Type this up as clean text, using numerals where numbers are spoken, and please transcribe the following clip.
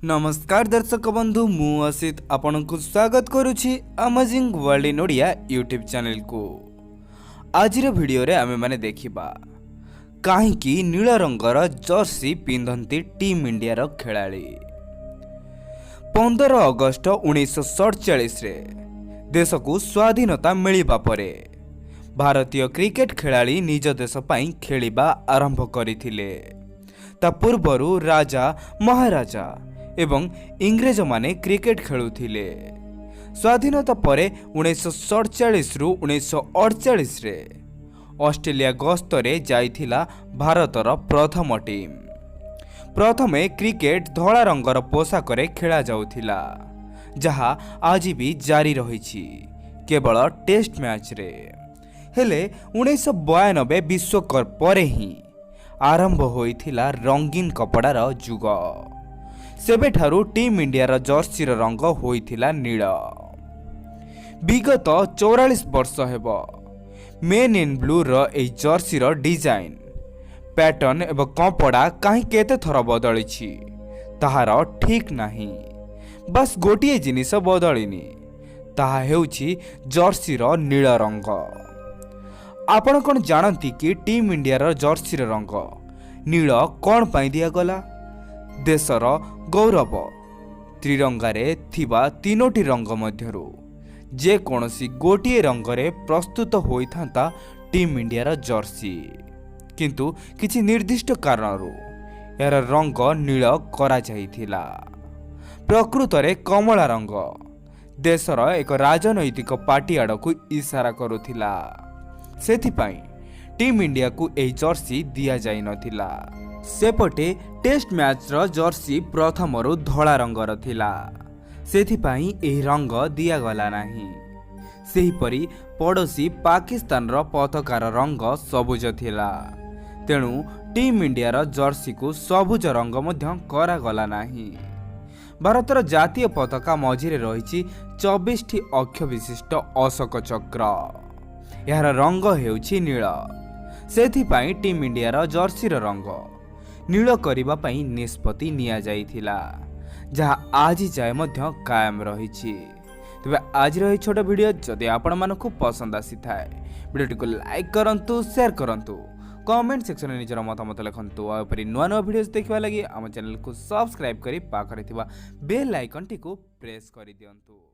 ନମସ୍କାର ଦର୍ଶକ ବନ୍ଧୁ, ମୁଁ ଅସିତ ଆପଣଙ୍କୁ ସ୍ୱାଗତ କରୁଛି amazing world in Odia YouTube ଚ୍ୟାନେଲକୁ। ଆଜିର ଭିଡ଼ିଓରେ ଆମେମାନେ ଦେଖିବା, କାହିଁକି ନୀଳ ରଙ୍ଗର ଜର୍ସି ପିନ୍ଧନ୍ତି ଟିମ୍ ଇଣ୍ଡିଆର ଖେଳାଳି। 15 ଅଗଷ୍ଟ 1947ରେ ଦେଶକୁ ସ୍ୱାଧୀନତା ମିଳିବା ପରେ ଭାରତୀୟ କ୍ରିକେଟ ଖେଳାଳି ନିଜ ଦେଶ ପାଇଁ ଖେଳିବା ଆରମ୍ଭ କରିଥିଲେ। ତା ପୂର୍ବରୁ ରାଜା, ମହାରାଜା ଏବଂ ଇଂରେଜମାନେ କ୍ରିକେଟ ଖେଳୁଥିଲେ। ସ୍ୱାଧୀନତା ପରେ 1947ରୁ 1948ରେ ଅଷ୍ଟ୍ରେଲିଆ ଗସ୍ତରେ ଯାଇଥିଲା ଭାରତର ପ୍ରଥମ ଟିମ୍। ପ୍ରଥମେ କ୍ରିକେଟ ଧଳା ରଙ୍ଗର ପୋଷାକରେ ଖେଳାଯାଉଥିଲା, ଯାହା ଆଜି ବି ଜାରି ରହିଛି କେବଳ ଟେଷ୍ଟ ମ୍ୟାଚ୍ରେ। ହେଲେ 1992 ବିଶ୍ୱକପ୍ ପରେ ହିଁ ଆରମ୍ଭ ହୋଇଥିଲା ରଙ୍ଗୀନ କପଡ଼ାର ଯୁଗ। ସେବେଠାରୁ ଟିମ୍ ଇଣ୍ଡିଆର ଜର୍ସିର ରଙ୍ଗ ହୋଇଥିଲା ନୀଳ। ବିଗତ 44 ବର୍ଷ ହେବ ମେନ୍ ଇନ୍ ବ୍ଲୁର ଏହି ଜର୍ସିର ଡିଜାଇନ୍, ପ୍ୟାଟର୍ନ ଏବଂ କପଡ଼ା କାହିଁ କେତେ ଥର ବଦଳିଛି ତାହାର ଠିକ୍ ନାହିଁ। ବାସ୍, ଗୋଟିଏ ଜିନିଷ ବଦଳିନି, ତାହା ହେଉଛି ଜର୍ସିର ନୀଳ ରଙ୍ଗ। ଆପଣ କ'ଣ ଜାଣନ୍ତି କି ଟିମ୍ ଇଣ୍ଡିଆର ଜର୍ସିର ରଙ୍ଗ ନୀଳ କ'ଣ ପାଇଁ ଦିଆଗଲା? ଦେଶର ଗୌରବ ତ୍ରିରଙ୍ଗାରେ ଥିବା ତିନୋଟି ରଙ୍ଗ ମଧ୍ୟରୁ ଯେକୌଣସି ଗୋଟିଏ ରଙ୍ଗରେ ପ୍ରସ୍ତୁତ ହୋଇଥାନ୍ତା ଟିମ୍ ଇଣ୍ଡିଆର ଜର୍ସି। କିନ୍ତୁ କିଛି ନିର୍ଦ୍ଦିଷ୍ଟ କାରଣରୁ ଏହାର ରଙ୍ଗ ନୀଳ କରାଯାଇଥିଲା। ପ୍ରକୃତରେ କମଳା ରଙ୍ଗ ଦେଶର ଏକ ରାଜନୈତିକ ପାର୍ଟି ଆଡ଼କୁ ଇସାରା କରୁଥିଲା। ସେଥିପାଇଁ ଟିମ୍ ଇଣ୍ଡିଆକୁ ଏହି ଜର୍ସି ଦିଆଯାଇନଥିଲା। ସେପଟେ ଟେଷ୍ଟ ମ୍ୟାଚ୍ର ଜର୍ସି ପ୍ରଥମରୁ ଧଳା ରଙ୍ଗର ଥିଲା, ସେଥିପାଇଁ ଏହି ରଙ୍ଗ ଦିଆଗଲା ନାହିଁ। ସେହିପରି ପଡ଼ୋଶୀ ପାକିସ୍ତାନର ପତାକାର ରଙ୍ଗ ସବୁଜ ଥିଲା, ତେଣୁ ଟିମ୍ ଇଣ୍ଡିଆର ଜର୍ସିକୁ ସବୁଜ ରଙ୍ଗ ମଧ୍ୟ କରାଗଲା ନାହିଁ। ଭାରତର ଜାତୀୟ ପତାକା ମଝିରେ ରହିଛି 24ଟି ଅକ୍ଷ ବିଶିଷ୍ଟ ଅଶୋକ ଚକ୍ର। ଏହାର ରଙ୍ଗ ହେଉଛି ନୀଳ। ସେଥିପାଇଁ ଟିମ୍ ଇଣ୍ଡିଆର ଜର୍ସିର ରଙ୍ଗ ନୀଳ କରିବା ପାଇଁ ନିଷ୍ପତ୍ତି ନିଆଯାଇଥିଲା, ଯାହା ଆଜି ଯାଏ ମଧ୍ୟ କାୟମ ରହିଛି। ତେବେ ଆଜିର ଏହି ଛୋଟ ଭିଡ଼ିଓ ଯଦି ଆପଣମାନଙ୍କୁ ପସନ୍ଦ ଆସିଥାଏ, ଭିଡ଼ିଓଟିକୁ ଲାଇକ୍ କରନ୍ତୁ, ସେୟାର କରନ୍ତୁ, କମେଣ୍ଟ ସେକ୍ସନରେ ନିଜର ମତାମତ ଲେଖନ୍ତୁ ଆଉ ଏପରି ନୂଆ ନୂଆ ଭିଡ଼ିଓ ଦେଖିବା ଲାଗି ଆମ ଚ୍ୟାନେଲକୁ ସବସ୍କ୍ରାଇବ୍ କରି ପାଖରେ ଥିବା ବେଲ୍ ଆଇକନ୍ଟିକୁ ପ୍ରେସ୍ କରିଦିଅନ୍ତୁ।